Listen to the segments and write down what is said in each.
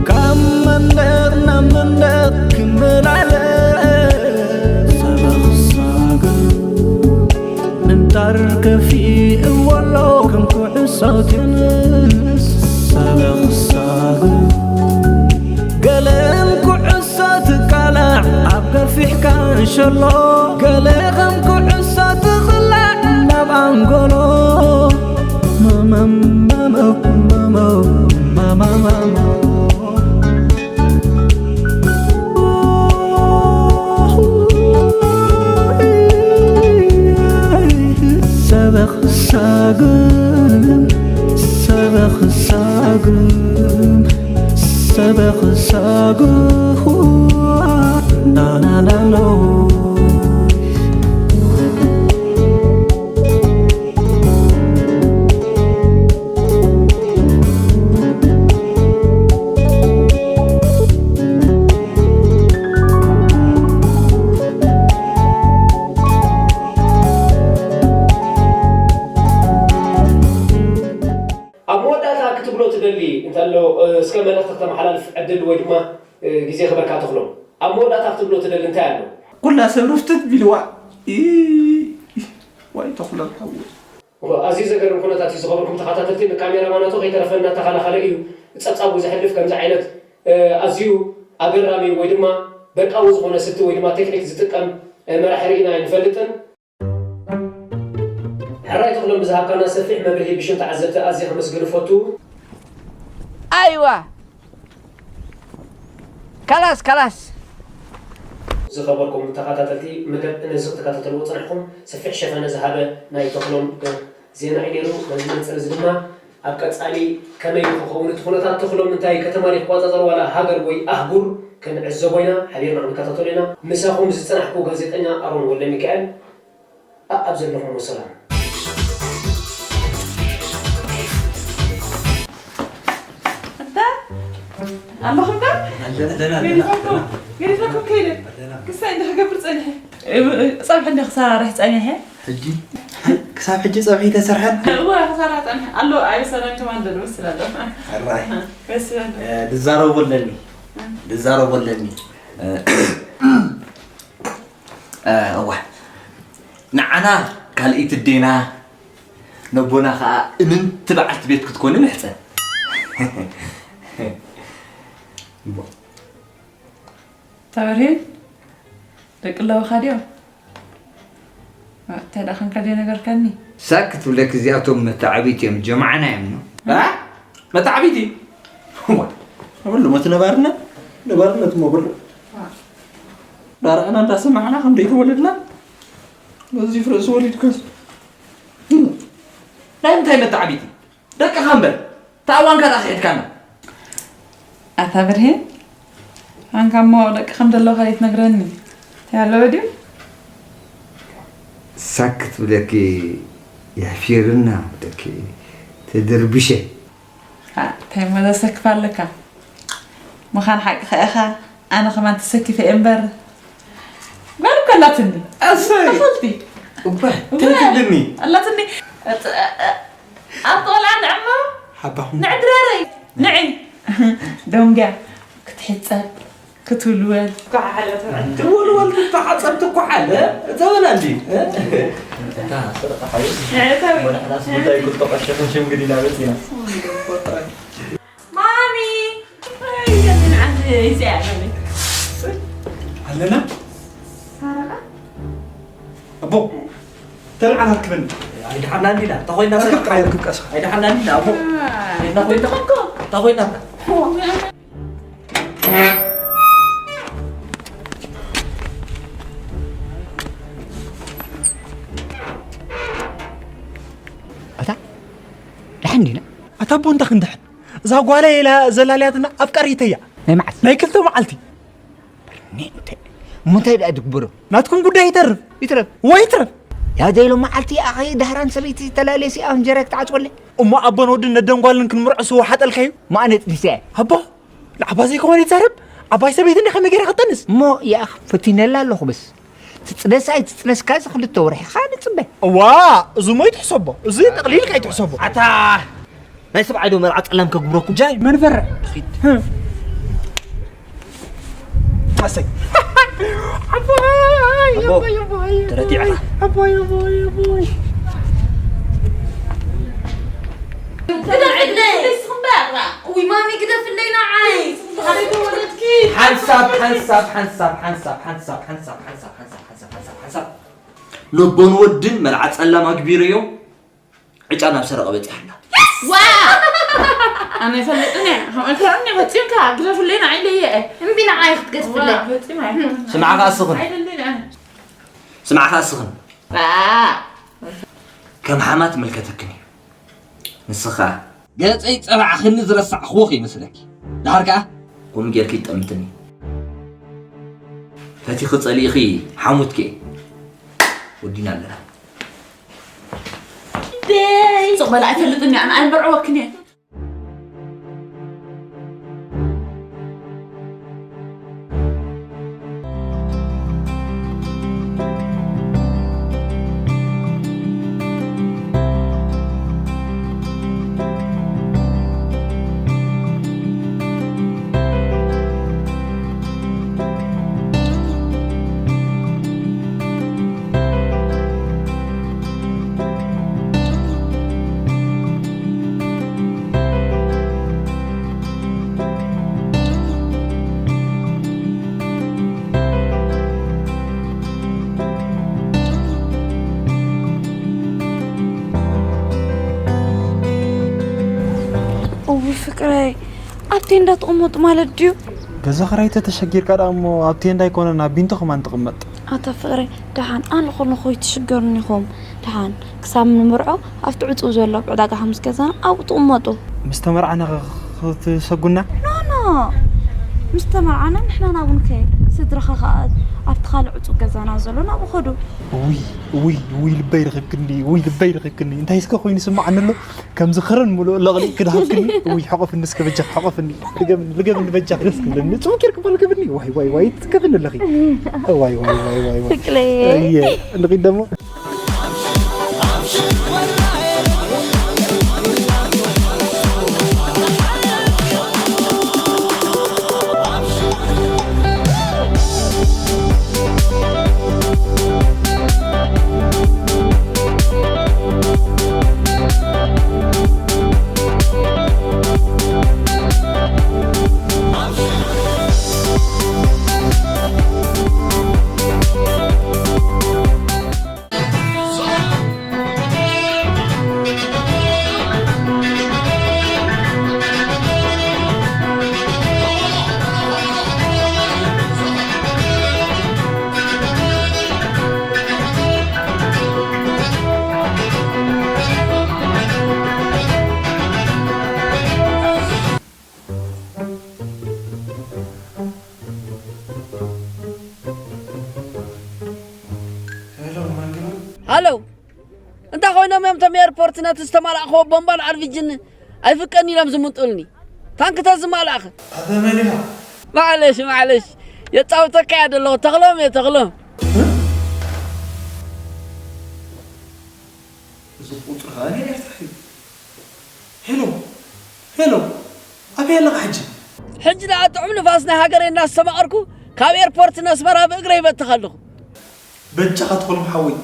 ካብ መንደር ናብ መንደር ክመላለስ ሰበኽ ሳግም ምንጣር ከፊእዎ ኣሎ ከም ኩዕሶ ቴንስ ሰበኽ ሳግም ገለን ኩዕሶ ትቃላዕ ኣብ ገፊሕ ካንሸሎ ገለ ከም ኩዕሶ ትቕላዕ ናብ ኣንጎሎ ሰበኽ ሳግም ሰበኽ ሳግም ሰበኽ ሳግም ናናናኖ ኣብ መወዳእታ ክትብሎ ትደሊ እንተሎ እስከ መልእኽቲ ክተመሓላልፍ ዕድል ወይ ድማ ግዜ ክበካ ተኽሎም ኣብ መወዳእታ ክትብሎ ትደሊ እንታይ ኣሎ? ኩላ ሰብ ርፍትት ቢልዋ። ዋይ ተኽሎም ሓወይ። ኣዝዩ ዘገርም ኩነታት እዩ ዝኸበርኩም ተኸታተልቲ ንካሜራማናቱ ከይተረፈ እናተኸላኸለ እዩ ጸብጻቡ ዘሕልፍ ከምዚ ዓይነት ኣዝዩ ኣገራሚ ወይ ድማ በርቃዊ ዝኾነ ስልቲ ወይ ድማ ቴክኒክ ዝጥቀም መራሒ ርኢና ኣይንፈልጥን። ሕራይ ተኽሎም ብዝሃብካና ሰፊሕ መብርሂ ብሽም ተዓዘብቲ ኣዝየ ከመስግን እፈቱ። ኣይዋ ካላስ ካላስ ዝኸበርኩም ተኸታተልቲ መደብ ነዚ ክትከታተልዎ ፅንሕኹም ሰፊሕ ሸፈነ ዝሃበ ናይ ተኽሎም ዜና እዩ ነይሩ። በዚ መነፅር እዚ ድማ ኣብ ቀፃሊ ከመይ ክኸውን እቲ ኩነታት ተኽሎም እንታይ ከተማ ይቆፃፀር ዋላ ሃገር ወይ ኣህጉር ክንዕዘቦ ኢና። ሓቢርና ክንከታተሎ ኢና። ምሳኹም ዝፅናሕኩ ጋዜጠኛ ኣሮን ወልደሚካኤል ኣብ ዘለኹሞ ሰላም። ኣለኹም ዶ? ገዲፈኩም ገዲፈኩም ከይደ ክሳይ እንደ ክገብር ጸኒሐ። ጸብሒ እንደ ክሰራርሕ ጸኒሐ። ሕጂ ክሳብ ሕጂ ጸብሒ ተሰርሐን? እወ ክሰራርሕ ጸኒሐ ኣሎ። ኣይ ሰላም ኮማንደር መስል ኣሎ። ሕራይ መስል ኣሎ። ድዛረቦ ኣለኒ ድዛረቦ ኣለኒ። እዋ ንዓና ካልኢት ኣዴና ነቦና ከዓ እምንቲ በዓልቲ ቤት ክትኮኒ ንሕፀን። ተበርሄን ደቂ ኣለውኻ ድዮም? እንታይ ደኣ ኸንካ ዘይነገርካኒ? ሳክት ትብለኪ እዚኣቶም መተዓቢት እዮም ጀማዓና እዮም ነው። እ? መተዓቢቲ ወ- በሉ መት ነባርነት ነባርነት እሞ በሉ ዳርዕና እንዳሰማዕና ከም ደይተወለድና በዚ ፍርእሲ ወሊድካስ ናይ ምንታይ መተዓቢቲ ደቅኻ እምበር ተኣዋንካ ደኣ ክሒድካና። ኣታ ብርሄን፣ ኣንካ እሞ ደቂ ከም ዘለውካ ዘይትነግረኒ? እንታይ ኣለወ ድዩ? ሳክ ትብለኪ የሕፊርና ብለኪ ተደርብሸ። እንታይ እሞ ዘሰክፍ ኣለካ? ምዃን ሓቅኻ ኢኻ፣ ኣነ ከማን ተሰኪፈ እየ እምበር። ጓል እኮ ኣላትኒ። ኣሰይ! ተኸልቲ። እባ እንታይ ትብልኒ? ኣላትኒ። ኣቲ ቆልዓ ንዕሞ ሓባኹም ንዕድራረይ ንዒ ደንጊያ ክትሕፀብ ክትውልወል ጓሓለ ትውልወል ትተሓፀብ ትኳሓለ እተበላ እንዲ እታ ስርቂ ሓወይ ንዕታዊ ወደ ሕዳስ ጉዳይ ክልተ ቀሸ ክንሽምግድ ኢና መፂና ኣለና ኣቦ። ተልዓል ኣርክበኒ። ኣይድሓና እንዲና ተኾይና። ኣርክብ ጥራይ፣ ኣርክብ ቀስኻ። ኣይድሓና እንዲና ኣቦ። ተኾይና። ተኾይና። ኣታ ደሓን ዲና? ኣታ ኣቦ እንታ ክንድሕን? እዛ ጓለይ ኢላ ዘላልያትና ኣፍቃሪተያ። ናይ መዓስ? ናይ ክልተ መዓልቲ። ኔ-፣ እንታይ፣ እሞ እንታይ ደኣ ትግበሮ? ናትኩም ጉዳይ ይተርፍ። ይትረፍ። ወይ ይትረፍ። ያ ዘይሎ መዓልቲ ኣኸ ዳህራን ሰበይቲ ተላለየ ሲ ኣብ እንጀራ ክትዓጽወለይ? እሞ ኣቦን ወድን ነደን ጓልን ክንምርዖ ስዋ ሓጠልካዩ? ማእነ ጥንስያ። ኣቦ፣ ንዓባ ዘይኮነ ይዛረብ። ዓባይ ሰበይቲ እንዲ ከመይ ገይራ ክጠንስ? እሞ ያኽ ፈቲነላ ኣለኹ በስ። ትጽነስ ኣይትጽነስ ካዚ ክልተ ወርሒ ኸኣ ንጽበ። እዋ፣ እዚ እሞ ይትሕሰቦ። እዚ ጠቕሊልካ ይትሕሰቦ። ኣታ ናይ ሰብዓይ ዶ መርዓ ጸላም ከግብረኩም? ጃይ፣ መን ፈርሕ? ኺድ። ኣሰይ። ኣቦይ፣ ኣቦ፣ ኣቦይ፣ ኣቦይ፣ ተረቲዕካ። ኣቦይ፣ ኣቦይ፣ ኣቦይ። ግደፍለይ። ንስኹም በቃ። ውይ፣ ማሚ፣ ግደፍለይ ንዓይ። ሓንሳብ፣ ሓንሳብ፣ ሓንሳብ፣ ሓንሳብ፣ ሓንሳብ፣ ሓንሳብ፣ ሓንሳብ፣ ሓንሳብ፣ ሓንሳብ፣ ሓንሳብ። ነቦን ወድን መርዓ ጸላም ኣግቢረዮም። ዕጫ ናብ ሰረቐ በጺሓ ኣላ። ዋ! ኣነ ይፈልጥን እየ። ከምኡ ኢልካኒ ፈጺምካ፣ ግደፍለይ ንዓይ ኢለየ እየ። እምቢ ንዓይ ክትገድፍለይ። ዋ፣ ፈጺመ ኣይኮነን። ስምዓ ከኣ ስኽን። ኣይደልን እየ። ስምዓ ከኣ ስኽን። ዋ! ከም ሓማ ትምልከተክን እዩ። ንስኻ ገጸይ ጸባዕኽኒ ዝረሳዕኽዎ ከይመስለኪ። ደሓር ከኣ ከምኡ ጌርኪ ይጠምትኒ። ፈቲኺ ጸሊእኺ ሓሙትኪ ወዲና ኣለና። ደይ! ጽቕ በል ኣይፈልጥን እየ፣ ኣነ ኣይምርዕወክን እየ። እውይ ፍቅረይ፣ ኣብ ቴንዳ ትቕመጡ ማለት ድዩ? ገዛ ኽራይ ተተሸጊርካ ደኣ እሞ ኣብ ቴንዳ ኣይኮነን ኣብ ቢንቶ ከማን ትቕመጥ። ኣታ ፍቅረይ፣ ደሓን ኣነ ከለኹ ይትሽገሩኒ ኢኹም። ደሓን ክሳብ ንምርዖ ኣብቲ ዕጹው ዘሎ ኣብ ዕዳጋ ሓሙስ ገዛና ኣብኡ ትቕመጡ። ምስ ተመርዓና ኸ-፣ ክትሰጉና? ኖ፣ ኖ። ምስ ተመርዓና ንሕና ናብኡ ንከይድ። ስድራኻ ኸኣ ኣብቲ ካልእ ዕጹው ገዛና ዘሎ ናብኡ ኸዱ። ውይ፣ ውይ፣ ውይ፣ ልበይ ረኺብክኒ፣ ውይ፣ ልበይ ረኺብክኒ። እንታይ እስከ ኮይኑ ይስምዓኒ ኣሎ? ከምዚ ክርን ሙሉእ ለቕሊቕ ክድሃብክኒ። ውይ፣ ሕቆፍኒ እስከ በጃ፣ ሕቆፍኒ። ልገምኒ፣ ልገምኒ በጃ፣ ደስ ክብለኒ። ጽቡቅ ጌርኪ እኮ ልገብኒ። ዋይ፣ ዋይ፣ ዋይ፣ ትከፍኒ ኣለኺ። ዋይ፣ ዋይ፣ ዋይ፣ ዋይ፣ ዋይ። ፍቅረይ። እየ፣ ንኺድ ደሞ። ሃሎ፣ እንታይ ኮይኖም እዮም እቶም ኤርፖርት ነቲ ዝተማላእኽዎ ቦምባን ኣርቪጅን ኣይፍቀን ኢሎም ዝምንጥሉኒ? ታንኪ ተዝማላእኸ። ኣታ መን ኢኻ? ማዕለሽ፣ ማዕለሽ። የጻውተካ እያ ዘለኹ። ተኽሎም እየ፣ ተኽሎም። እዚ ቁጽሪ ኸኣ ናይ ኤርትራ እዩ። ሄሎ፣ ሄሎ፣ ኣበይ ኣለኻ ሕጂ? ሕጂ ደኣ ጥዑም ንፋስ ናይ ሃገረይ እናስተማቐርኩ ካብ ኤርፖርት ነስመራ ብእግረይ ይበትኽ ኣለኹ። በጃኻ ተኽሎም ሓወይ፣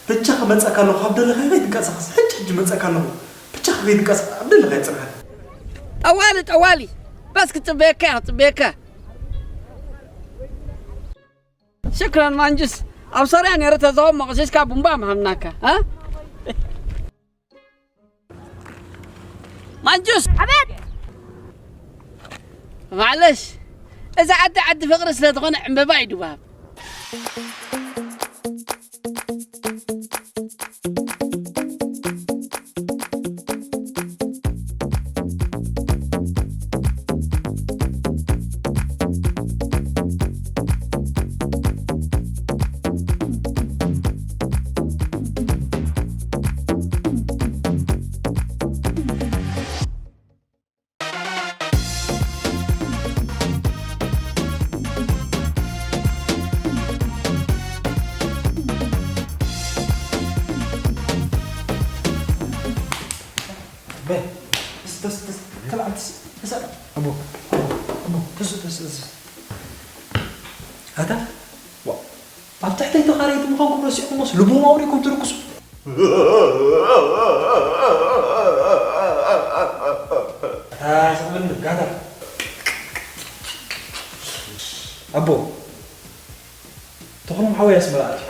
በጃኻ መጻእካ ኣለኹ፣ ካብ ደለኻዮ ከይትንቀሳቐስ፣ ሕጂ፣ ሕጂ መጻእካ ኣለኹ፣ በጃኻ ከይትንቀሳቐስ፣ ኣብ ደለኻዮ ጽንሓት። ጠዋሊ፣ ጠዋሊ፣ በስ ክጽበየካ እየ፣ ክጽበየካ። ሽክራን ማንጁስ። ኣብ ሶርያ ነይረ ተዛወም መቕሲስካ ቡምባ ምሃብናካ። እ? ማንጁስ! ኣቤት! ማዕለሽ፣ እዛ ዓዲ ዓዲ ፍቕሪ ስለ ዝኾነ ዕምበባ እዩ ድወሃብ። በል፣ ተስ-፣ ተስ-፣ ተስ-፣ ተልዓል፣ ተስ-፣ ተስ-፣ ኣቦ፣ ኣቦ፣ ኣቦ፣ ተስ-፣ ተስ-፣ ተስ-፣ ኣታ፣ ዋ፣ ኣብ ትሕተይ ተኻረይቲ ምዃንኩም ረሲዕኩሞስ ልቦም ኣውሪድኩም ትድቅሱ። ኣታ፣ ስቕ በል፣ ጋታ። ኣቦ፣ ተኽሎም ሓወይ ኣስመራ ኣትዩ።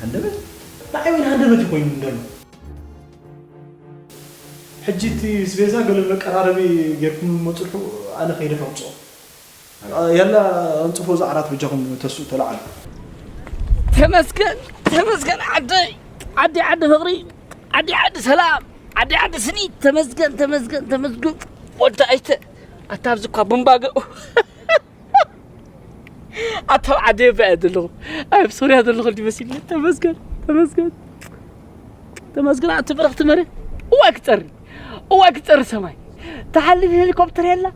ሃንደበት? ንዓይ እውን ሃንደበት እዩ ኮይኑ እንደሎ። ሕጂ እቲ ስቤዛ ገለ መቀራረቢ ጌርኩም መፅልሑ፣ ኣነ ከይደ ከውፅኦ። ያላ ኣንፅፎ፣ እዛ ዓራት በጃኹም ተስኡ ተለዓሉ። ተመስገን፣ ተመስገን ዓደይ፣ ዓዲ ዓዲ ፍቕሪ፣ ዓዲ ዓዲ ሰላም፣ ዓዲ ዓዲ ስኒት። ተመስገን፣ ተመስገን፣ ተመስገን። ወዲ ኣይተ፣ ኣታ ኣብዚ እኳ ቡምባ ገ-፣ ኣታ ኣብ ዓደይ እባ እየ ዘለኹ። ኣብ ሶርያ ዘለኹ እንዲ መሲልኒ። ተመስገን፣ ተመስገን፣ ተመስገን። ኣቲ በረኽቲ መሬት። እዋይ ክጸሪ፣ እዋይ ክጸሪ ሰማይ። ትሓልፍ ሄሊኮፕተር የላ፣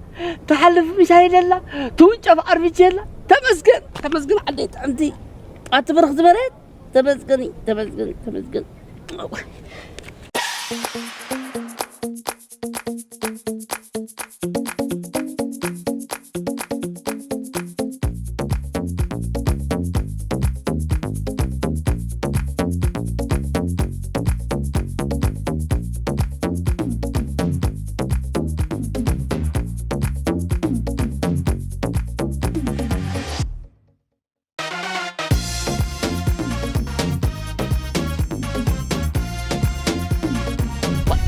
ትሓልፍ ሚሳይል የላ፣ ትውንጨፍ ኣርቢጂ የላ። ተመስገን፣ ተመስገን ዓደይ ጥዕምቲ። ኣቲ በረኽቲ መሬት። ተመስገን፣ ተመስገን፣ ተመስገን።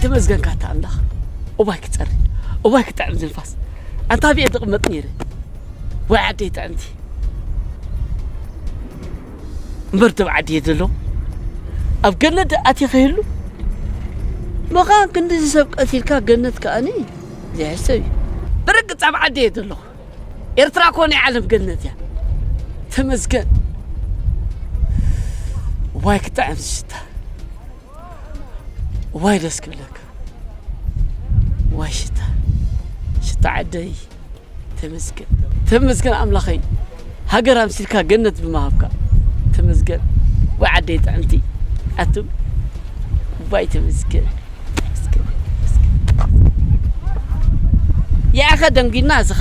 ተመስገንካ ኣታ ኣምላኽ። እዋይ ክጸሪ፣ እዋይ ክጥዕም ዝንፋስ። ኣንታ ኣብየ ዝቕመጥ ነይረ። ወይ ዓደይ ጥዕምቲ። እምበር ደብ ዓዲ እየ ዘሎ። ኣብ ገነት ኣትየ ከይህሉ። መኻን ክንድዚ ሰብ ቀቲልካ ገነት ከኣኒ ዘይሕሰብ እዩ። ብርግጽ ኣብ ዓዲ እየ ዘለኹ። ኤርትራ እኮ ናይ ዓለም ገነት እያ። ተመስገን። ዋይ ክጥዕም ሽታ። ዋይ ደስ ክብለካ። ዋይ ሽታ። ሽታ ዓደይ። ተመስገን። ተመስገን ኣምላኸይ። ሃገር ኣምሲልካ ገነት ብምሃብካ። ተመስገን። ዋይ ዓደይ ጥዕምቲ። ኣቱም። ዋይ ተመስገን። ያኸ ደንጊና ዝኻ።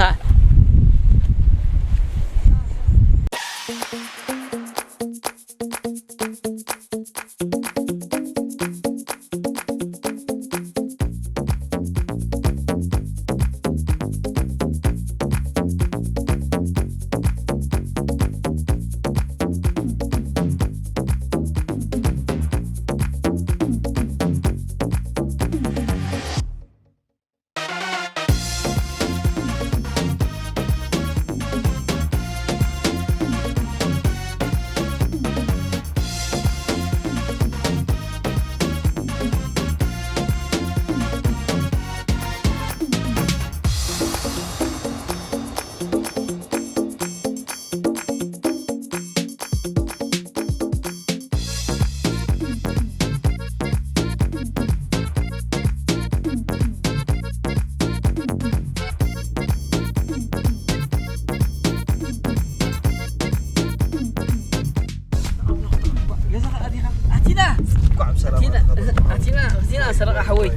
ኣቲና፣ ኣቲና፣ ኣቲና፣ ኣቲና፣ ሰረቓ ሓወይ።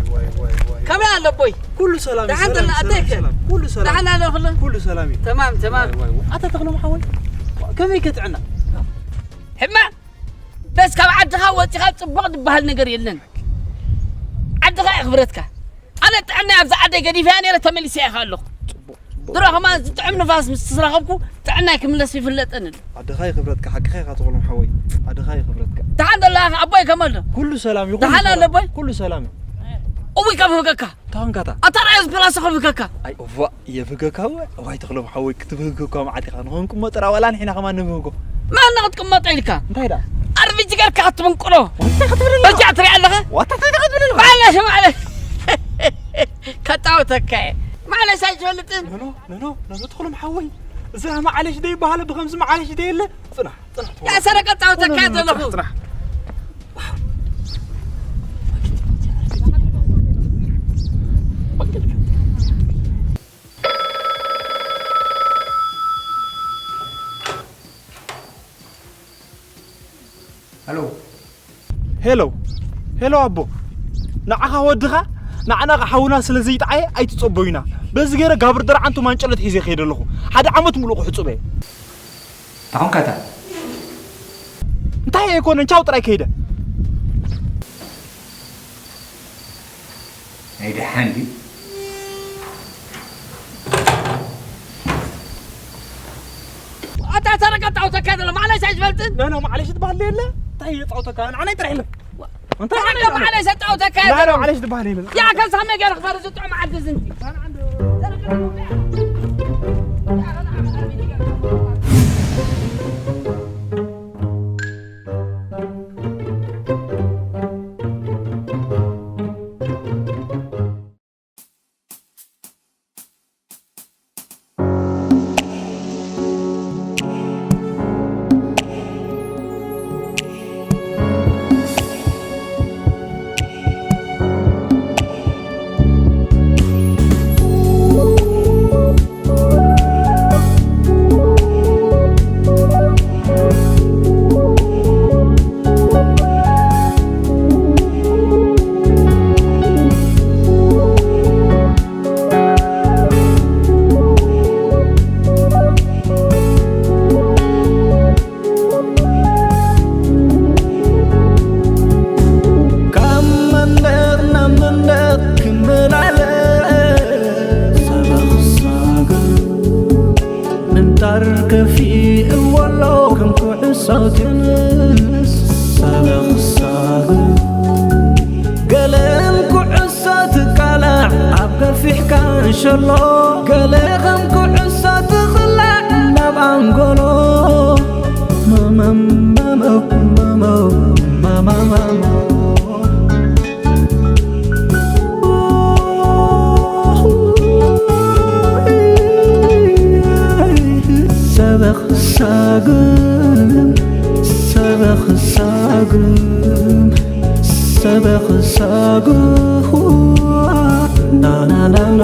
ከመይ ኣሎ ኣቦይ? ኩሉ ሰላም እዩ፣ ደሓን ሰላም፣ ደላ ሰላም፣ ኣደይከ? ሰላም። ኩሉ ሰላም። ደሓን ኣሎ ኩሉ? ኩሉ ሰላም እዩ። ተማም፣ ተማም። ዋይ፣ ዋይ፣ ዋይ። ኣታ ተኽሎም ሓወይ፣ ከመይ ከ ጥዕና? ሕማም? በስ ካብ ዓድኻ ወጺኻ ጽቡቕ ዝበሃል ነገር የለን። ዓድኻ የኽብረትካ። ኣነ ጥዕና ኣብዚ ዓደይ ገዲፈያ ነይረ፣ ተመሊሰ ኢኻ ኣለኹ። ጽቡቕ፣ ጽቡቕ። ድሮ ከማን ዝጥዕም ንፋስ ምስ ዝረኸብኩ ጥዕናይ ክምለስ ይፍለጠኒ ኣሎ። ኣደኻ ይኽብረትካ፣ ሓቅኻ ኢኻ ትቕሎም ሓወይ። ኣደኻ ይኽብረትካ። ደሓን ደላ ኣቦይ ከመይ ኣሎ? ኩሉ ሰላም እዩ፣ ኩሉ ደሓን ሰላም። ኣሎ ኣቦይ? ኩሉ ሰላም እዩ። እውይ ካብ ህገካ። ታንካታ። ኣታ ራእይ ዝፕላስ ከብህገካ። ኣይ፣ እዋ፣ የብህገካ እወ። እዋይ ተኽሎም ሓወይ፣ ክትብህግ እኳ መዓት ኢኻ። ንኽንቅመጦ ራ ዋላ ንሕና ከማን ንብህጎ። ማን ንኽትቅመጦ ኢልካ? እንታይ ደኣ? ኣርቢጂ ጌርካ ክትብንቅሎ። እንታይ ክትብል ኣለኻ? በጃ ትሪኢ ኣለኻ? ዋታ እንታይ ክትብል ኣለኻ? ማለሽ፣ ማለሽ። ከጣውተካ እየ። ማለሽ ኣይትፈልጥን? ኖኖ፣ ኖኖ፣ ኖኖ፣ ተኽሎም ሓወይ። እዚ መዓለሽ ደይ በሃለ ብኸምዚ መዓለሽ ደይ የለ። ጽናሕ፣ ጽናሕ፣ ተኽሎም። ያ ሰረቀ ጣውተካ እየ ዘለኹ። ጽናሕ፣ ጽናሕ። ሄሎ። ሄሎ። ሄሎ ኣቦ። ንዓኻ ወድኻ፣ ንዓና ሓውና ስለ ዘይጠዓየ ኣይትጸበዩና። በዚ ገይረ ጋብር ደርዓንቱ ማንጨሎት ሒዘ ይኸይድ ኣለኹ። ሓደ ዓመት ሙሉእ ክሕጽበ እየ። ታኹም ካታ። እንታይ ኣይኮነን፣ ቻው ጥራይ ከይደ። ናይ ደሓን ድዩ? ኣታ ሰረቀ ጣውተካ ዘሎ ማዕለሽ ኣይትፈልጥን? ኖ፣ ኖ፣ ማዕለሽ ትበሃል የለ? እንታይ እየ ጣውተካ? ንዓናይ ጥራሕ የለ። እንታይ ንዓና ዓይነት ማዕለሽ ኣጣውተካ ኖ፣ ኖ፣ ዘሎ? ማዕለሽ ትበሃል የለ። ያ ከሳመ ገለ ክፈርስ ጥዑም ዓዲ ዝንቲ። ካብ መንደር ናብ መንደር ክመላለስ ሰበኽ ሳግር ምንጣር ከፊእዎ ኣሎ ከም ኩዕሶ ቴንስ ሰበኽ ሳግር ገለን ኩዕሶ ትቃላዕ ኣብ ገፊሕ ካንሸሎ ገለ ከም ኩዕሶ ትቕላዕ ናብ ኣንጎሎ መመመመመመመመመ ሰበኽ ሳግም ሰበኽ ሳግም ሰበኽ ሳግም ናናናሎ